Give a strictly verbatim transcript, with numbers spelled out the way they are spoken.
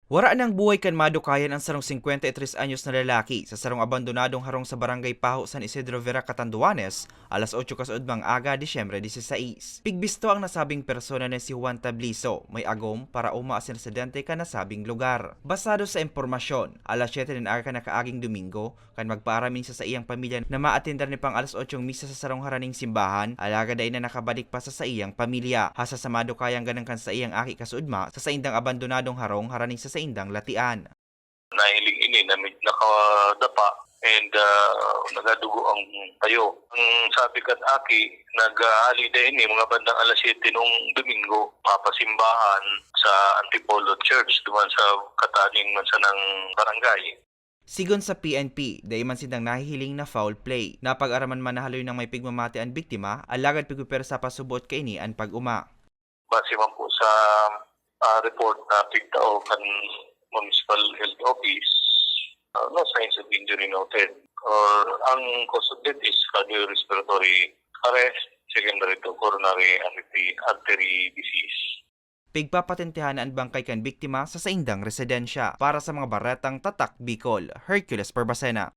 Wara nang buhay kan madukayan an sarong singkwenta y tres anyos na lalaki sa sarong abandonadong harong sa Barangay Paho, San Isidro Vera, Catanduanes, alas otso kasuodmang aga, Disyembre diseseis. Pigbisto ang nasabing persona na si Juan Tabliso, may agom, paraoma asin residente kan nasabing lugar. Basado sa impormasyon, alas siyete nin aga kan nakaaging Domingo, kan magpaaram ini sa saiyang pamilya na maatender ni pang alas otsong misa sa sarong haraning simbahan, alagad dai na nakabalik pa sa saiyang pamilya. Hasta sa madukayang ganang kan saiyang aki kasuodma sa saindang abandonadong harong haraning sa saindang latian. Nahiling ini na med-, nakadapa and, ah, nagadugo ang payo. Ang sabi kan aki, nag-aali da ini mga bandang alas siyete nung Domingo, papasimbahan sa Antipolo Church, duman sa kataning man sanang barangay. Sigon sa P N P, dai man sindang nahihiling na foul play. Napag-araman man na haloy nang may pigmamati an biktima, alagad pigpipwersa pa subot kaini an pag-oma. Base man po sa, ah, report na pigtao kan Municipal Health Office, ah, no signs of injury noted. Or ang cause of death is cardiorespiratory arrest secondary to coronary artery, artery disease. Pigpapatentehan na an bangkay kan biktima sa saindang residensya. Para sa mga baretang Tatak Bicol, Hercules Barbacena.